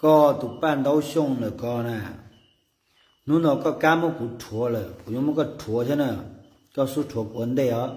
Koj tus Paj Ntaub Xyooj lawm koj na, hnub no koj kab muab kuv rhuav lawm, kuv yuav muab koj rhuav thiab na. Koj xub rhuav kuv ua ntej os.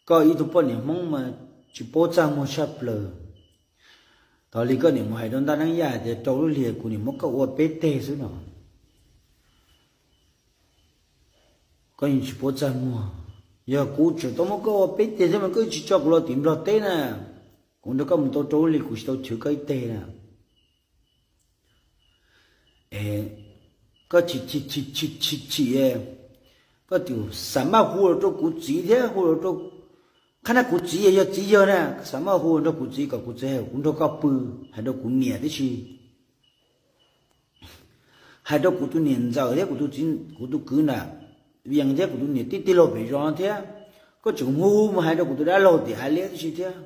Koj ib tug poj niam Hmoob mas tsis paub txaj muag tshaj plaws. Thaum li koj niam mus hais rau Ntaj Neeb Yaj tias rau lub hlis kuv niam muab koj ua peb teg xwb no, koj yeej tsis paub txaj muag. Yog kuv tseem tau muab koj ua peb teg thiab mas koj tsis tso kuv los tim Nplog teb na, kuv nrog koj mus tau rau lub hlis kuv tsis tau chwv koj ib teg na. Koj chim chim chim chim chim, koj tseem xav maj hu los rau kuv txiv thiab hu los rau, qhab na kuv txiv yog txiv yawg na, koj xav maj hu los nrog kuv txiv kom kuv txiv hais kuv nrog koj pw, hais rau kuv niam tib si, hais rau kuv tus niam ntxawm thiab kuv tus txiv, kuv tus kwv nram Vias thiab kuv tus niam tij tij laug pem zos thiab. Koj tseem hu mus hais rau kuv tus dab laug tim Aib Liab tib si thiab.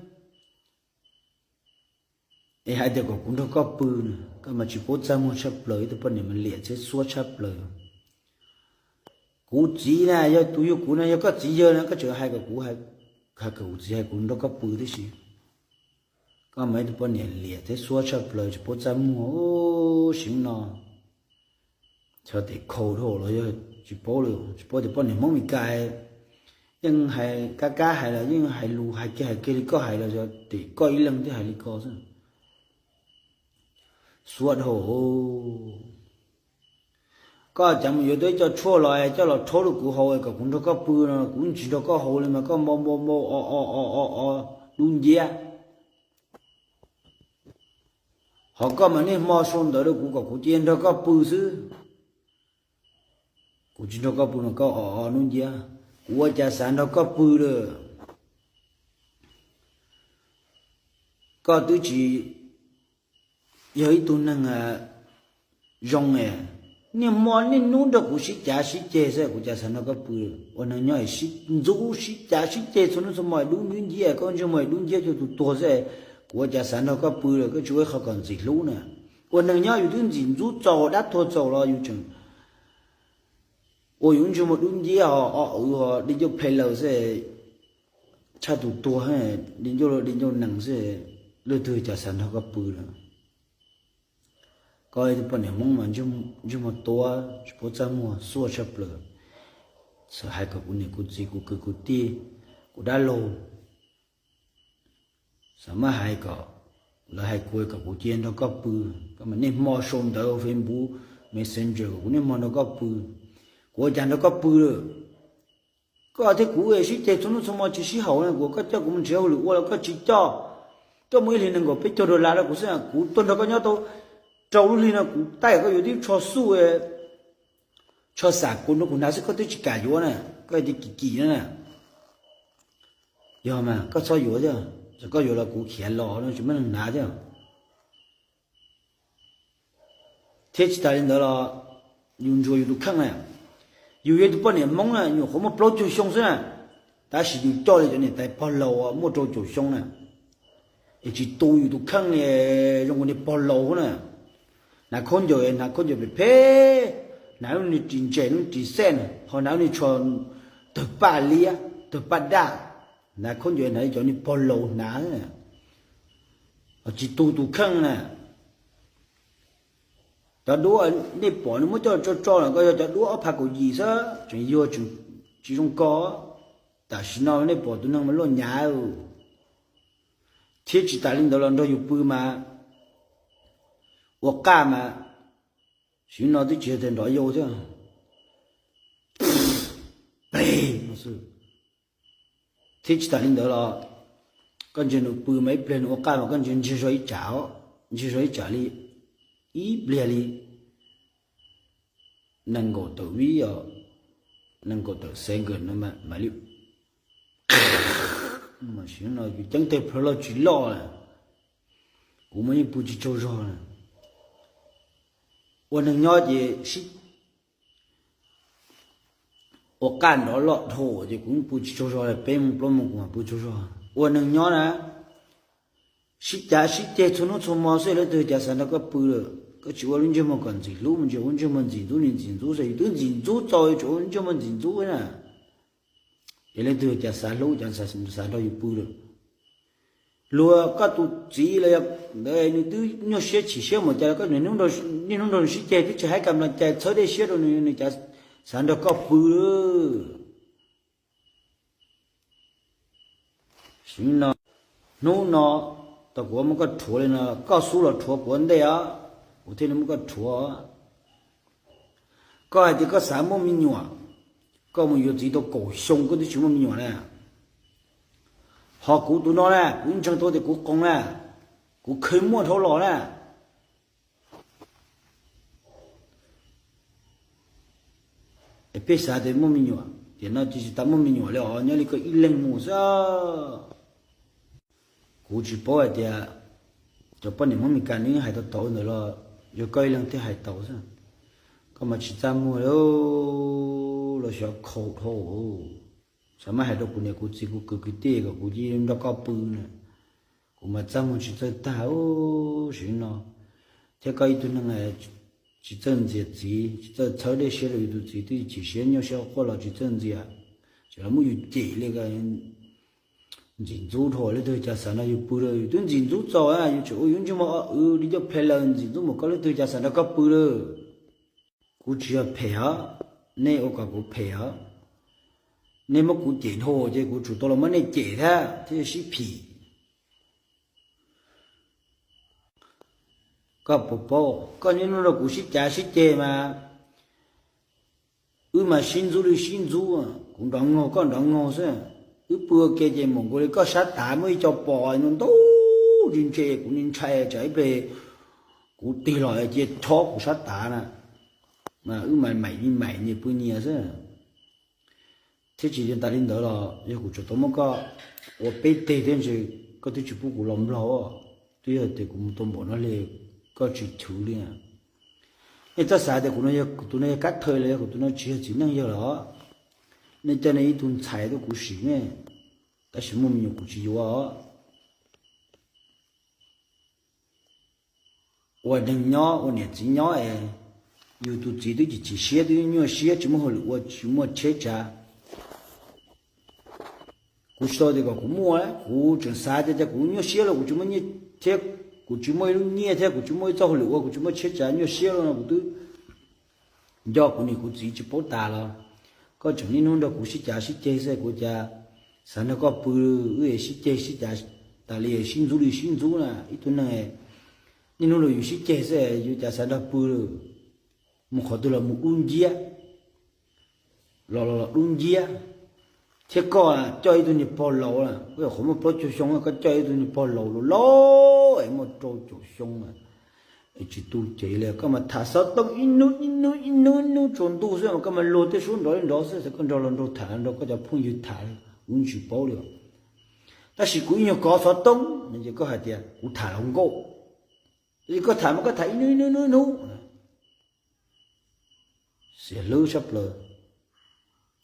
Es hais tias kom kuv nrog koj pw na, koj mas tsis paub txaj muag tshaj plaws, ib tug poj niam mas liam thiab xuab tshaj plaws. Kuv txiv na, yog tus yug kuv na, yog koj txiv yawg na, koj tseem hais kom kuv, hais kom kuv txiv hais kuv nrog koj pw tib si. Koj mas ib tug poj niam liam thiab xuab tshaj plaws, tsis paub txaj muag. Siv no xyov tes khau dhau los yog tsis paub li, tsis paub tias poj niam Hmoob Mes Kas yeej hais kab kab hais los yeej hais lus hais kiag hais kiag li koj hais los yog tes koj ib leeg thiaj hais li ko xwb. Xuab dhau. Koj cas mus yuav tau ib co tshuaj los coj los rhaub rau kuv haus kom kuv nrog koj pw no, kuv tsis nrog koj haus li mas koj npau npau npau o o o o o dub nciab. Ho koj mas niaj hmo sau ntawv rau kuv kom kuv cia nrog koj pw xwb. Kuv tsis nrog koj pw mas koj o o dub nciab, kuv ua cas xav nrog koj pw lawm. Koj twb tsis yog ib tug neeg zoo, niaj hmo niaj hnub nrog kuv sib cav sib ceg xwb, kuv cas xav nrog koj pw. Ua neeg nyob sib ntxub sib cav sib ceg txhua hnub txhua hmo, dub nciab, koj ntsej muag dub nciab cuag tus tuag xwb, kuv ua cas xav nrog koj pw lawm, koj tsis ua ib qho kom ntxim hlub na. Ua neeg nyob yus twb ntxim ntxub txaus dab tuag txaus los yus tseem ua yus ntsej muag dub nciab ho o wv ho di ncauj phe laws xwb, tshaj tus tuag, di ncauj di ncauj nees xwb, leej twg cas xav nrog koj pw lawm. Koj ib tug poj niam Hmoob mas ntsej muag tuab tsis paub txaj muag xuaj tshaj plaws, xav hais kom kuv niam kuv txiv kuv kwv kuv tij kuv dab laug, xav maj hais kom lawv hais kuv kom kuv cia nrog koj pw. Koj mas niaj hmo sau ntawv Facebook, Messenger kom kuv niaj hmo nrog koj pw, kuv ua cas nrog koj pw lawm. Koj thiab kuv sib ceg txhua hnub txhua hmo tsis sib haum na, kuv koj coj kuv mus nrhiav hauj lwm ua los koj tsis coj. Koj muaj ib hlis nees nkaum peb caug dollar rau kuv xwb, kuv tuaj nrog koj nyob tau rau lub hli no kuv taij koj yuav tib tsho xuj, tsho xam kuv nrog kuv hnav xwb koj twb tsis kam yuav na, koj tias kim kim na. Yog mas koj txhob yuav thiab, txawm koj yuav los kuv khiav los no tsis muaj neeg hnav thiab. Thiab tsis tas li ntawd los yus ntsuas yus tus kheej na, yus yog tus poj niam Hmoob na nyuam qhuav muaj plaub caug xyoo xwb na, tab sis yus coj li cov niam tais pog laus muaj rau caum xyoo na, es tsis tu yus tus kheej li, zoo ua niag pog laus na. Hnav khaub ncaws, hnav khaub ncaws phem phem, hnav lub niag ris ntses lub ris xej na, ho hnav lub niag tsho tawg paj liab tawg paj daj, hnav khaub ncaws hnav li cov niag pog laus hnav, tsis tu tus kheej na. Cov duab nej pom nws muab coj tso tso no koj yog cov duab ob phav kaum yim xwb tseem yuag tseem tsis zoo ko. Tam sim no nej pom tus neeg mas luaj nyav, thiab tsis tas li ntawd los nrog yus pw mas ua qaj mas, sim no twb tsis yog tias nrov yau thiab. Peg no xwb. Thiab tsis tas li ntawd los koj ntsia nws pw mas ib pliag nws ua qaj mas koj ntsia ntsiag zog ib tsam, ntsiag zog ib tsam li, ib pliag li nees nkaum tawm vib os, nees nkaum tawm seconds no mam li, sim no yus ceeb teg plhaw loj tsis loj, kuv mas yeej pw tsis tsaug zog. Ua neeg nyob ces sib ua qaj nrov loj dhau ces kuv yeej pw tsis tsaug zog li, peb moos plaub moos kuv mam pw tsaug zog. Ua neeg nyob na, sib cav sib ceg txhua hnub txhua hmo xwb, leej twg cas xav nrog koj pw lawm. Koj tsis ua lub ntsej muag kom ntxim hlub, mus tseem ua ntsej muag ntxim ntxub li ntxim ntxub xwb, yus twb ntxim ntxub txaus yus tseem ua ntsej muag ntxim ntxub na. Ces leej twg cas xav hlub, cas xav nrog yus pw lawm. Luag koj tus txiv los yog ntawd nws twb nyuaj siab chim siab mus cas los koj niaj hnub nrog nws sib ceg twb tsis hais kam los cas txhawb dej siab rau nws, nws cas xav nrog koj pw. Hnub no, hnub no, tau kuv muab koj rhuav li no, koj xub los rhuav kuv ua ntej os, kuv thiaj li muab koj rhuav. Koj hais tias koj xav muaj me nyuam, koj mus yuav txiv tau kaum xyoo koj twb tsis muaj me nyuam na. Ho kuv tus no na, kuv ntseeg tau tias kuv qoos na, kuv khwv muaj dhau los na. Es peb xav tias muaj me nyuam, tiam no tsis tas muaj me nyuam li os, nyob li koj ib leeg mus xwb. Kuv tsis paub hais tias cov poj niam Hmoob Meskas nws hais tau tau ntawd los yog koj ib leeg thiaj hais tau xwb. Koj mas tsis txaj muag li, los xyov khaus dhau. Xav mas hais rau kuv niam kuv txiv kuv kwv kwv tij kom kuv cia nrog koj pw na. Kuv mas txaj muag tsis txawj tag sim no, thiab koj ib tug neeg tsis txawj ntxias txiv, tsis txawj txhawb dej siab rau yus tus txiv, twb chim siab nyuaj siab quaj los tsis txawj ntxias, tseem los muab yus cem li. Ntxim ntxub dhau, leej twg cas xav nrog yus pw, yus twb ntxim ntxub txaus, yus tseem ua yus ntsej muag o wb li coj plhe laws, ntxim ntxub mus koj, leej twg cas xav nrog koj pw lawm. Kuv tsis yog phem os, nej ua kom kuv phem os. Nej muab kuv cem dhau ces kuv tsum tau los muab nej cem thiab thiaj sib phim. Koj puas paub, koj niaj hnub nrog kuv sib cav sib ceg mas, wb mas sib ntxub li sib ntxub, kuv nrov nkaug koj nrov nkaug xwb. Wb pw ua ke ces mus nkaus li koj sab tav muaj ib co pos ntau ntau ntse ntse, kuv ntshai tsam ib pliag kuv tig los cia chob kuv sab tav na. Mas wb mas maim li maim nyias pw nyias xwb. Thiab tsis tas li ntawd los yog kuv tsum tau muab koj ua peb teg thiab ntshe koj twb tsis pub kuv los nplog. Twb yog tias kuv mus tau npaum no li, koj tsis chwv li. Nej txhob xav tias kuv tus no yog kab thawj los yog kuv tus no tsis yog txiv neej yawg los. Nej coj nej ib tug ntxhais tuaj kuv sim ne, tab sis muaj me nyuam kuv tsis yuav. Ua neeg nyob ua niam txiv nyob es yus tus txiv twb chim chim siab twb nyuaj siab tsis muaj hauj lwm ua tsis muaj tsheb tsav. Kuv tsis tau tias kom kuv muaj, kuv tseem xav tias cas kuv nyuaj siab los kuv tsis muaj nyiaj thiab, kuv tsis muaj ib lub nyiaj thiab kuv tsis muaj ib txoj hauj lwm ua kuv tsis muaj tsheb tsav nyuaj siab los no kuv twb nco kuv niam kuv txiv tsis paub tas los koj tseem niaj hnub nrog kuv sib cav sib ceg xwb, kuv cas xav nrog koj pw, wb sib ceg sib cav tas li sib ntxub li sib ntxub na. Ib tug neeg niaj hnub nrog yus sib ceg xwb yus cas xav nrog pw. Mus qhov twg los mus dub nciab, los los los dub nciab. Thiab koj coj ib tug niag pog laus, koj nyuam qhuav muaj plaub caug xyoo koj coj ib tug niag pog laus laus laus es muaj rau caum xyoo es tsis tu cev li, koj mas tham xov tooj ib hnub ib hnub ib hnub ib hnub tsaus ntuj xwb mas koj mas luag tej suab nrov li nrov xwb, koj nrog luag nraug tham nrog koj cov phooj ywg tham li kuv tsis paub li. Tab sis kuv ib nyuag kov xov tooj no ces koj hais tias kuv tham hluas nkauj, tab sis koj tham mas koj tham ib hnub ib hnub ib hnub ib hnub. Xiam hlwb tshaj plaws.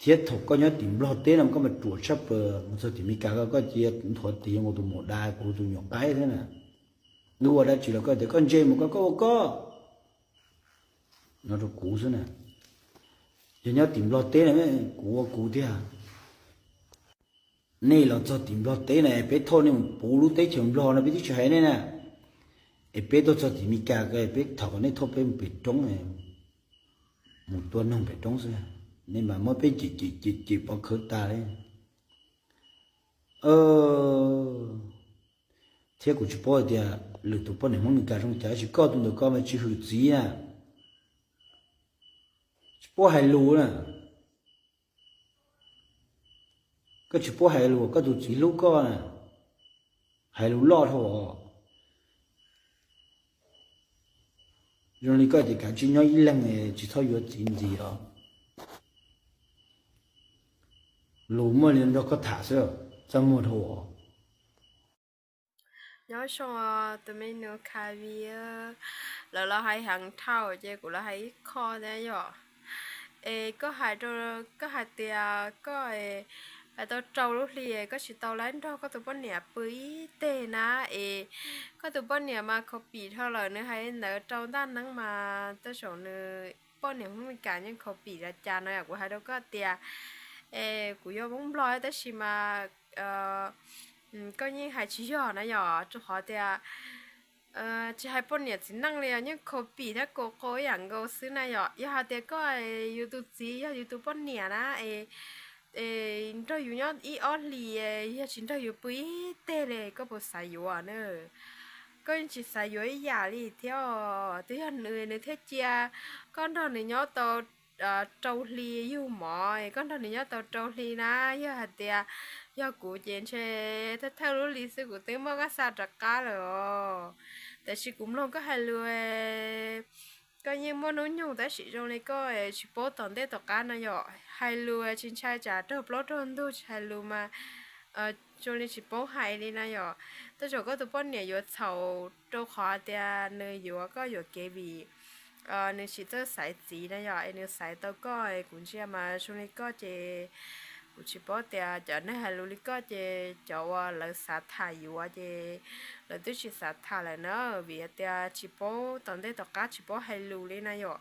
Thiab thaum koj nyob tim Nplog teb no koj mas ruam tshaj plaws, mus txog tim Meskas koj cia nthuav tis nkaus tus maum da kuv tus nyuam qaib thiab na. Wb ua dab tsi los koj tias koj ntse mus koj, koj ua koj. No rau kuv xwb na. Yog nyob tim Nplog teb na, kuv ua kuv tiag. Nej los txog tim Nplog teb na peb thauj nej mus puv lub teb chaws Nplog no peb twb tsis hais nej na. Es peb tuaj txog tim Meskas peb thov kom nej thauj peb mus pem roob, mus tua noog pem roob xwb. Nej mas muab peb cem cem cem cem pov khawv tas li. Thiab kuv tsis paub hais tias lwm tus poj niam Hmoob Meskas zoo cas tab sis koj tus ntawm koj mas tsis hwm txiv na. Tsis paub hais lus na. Koj tsis paub hais lus, koj tus txiv hlub koj na, hais lus loj dhau os. Zoo li koj ces kav tsij nyob ib leeg tsis txhob yuav txiv ntxiv os. Lus muaj li nrog koj tham xwb, txaj muag dhau os. Nyob zoo tus me nus Khavi, lawv los hais heev dhau ces kuv los hais ib qho thiab yom. Es koj hais, koj hais tias koj hais tau rau lub hli koj tsis tau laib nrog koj tus poj niam pw ib teg na, es koj tus poj niam mas khav pim dhau lawm, nws hais li ntawd rau ntaj neeb mas tej zaum nws poj niam Hmoob Meskas yeej khav pim los cas no yom. Kuv hais rau koj tias, es kuv yog Hmoob Nplog tab sis mas Koj yeej hais tsis yog na yom, rau qhov tias tsis hais poj niam txiv neej li os, yeej kho pim thiab kho qau ib yam nkaus xwb na yom. Yog hais tias koj yus tus txiv yog yus tus poj niam na, es nrog yus nyob ib ob hlis, yog tsis nrog yus pw ib teg li koj puas xav yuav na? Koj yeej tsis xav yuav ib yam li thiab. Twb yog nws, nws thiaj cia koj nrog nws nyob tau rau hli yug mov, koj nrog nws nyob tau rau hli na. Yog hais tias yog kuv ces ntshe thawj thawj lub hli xwb kuv twb muab koj xa rov qab lawm os. Tab sis kuv mloog koj hais lus, koj yeej muaj hnub nyoog tab sis zoo li koj tsis paub tom ntej tom qab no yom. Hais lus tsis ntshai tsam raug plaub raug ntug, tsis hais lus mas zoo li tsis paub hais li na yom. Tej zaum koj tus poj niam yuav txhaum rau qhov tias nws yuav koj yuam kev vim nws tsis txawj xaiv txiv na yom, es nws xaiv tau koj. Kuv ntsia mas zoo li koj ces kuv tsis paub tias cov neeg hais lus li koj ces cov uas lawv xav tham yuav ces lawv twb tsis xav tham lawm na, vim tias tsis paub tom ntej tom qab, tsis paub hais lus li na yom.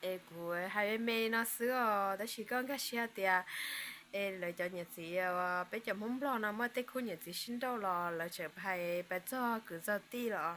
Es kuv hais me me no xwb os, tab sis koj nkag siab tias es lawv cov niam txiv, peb cov Hmoob Nplog no muaj tej khub niam txiv sib nrauj los lawv tseem hais pes txog kwv txog tij los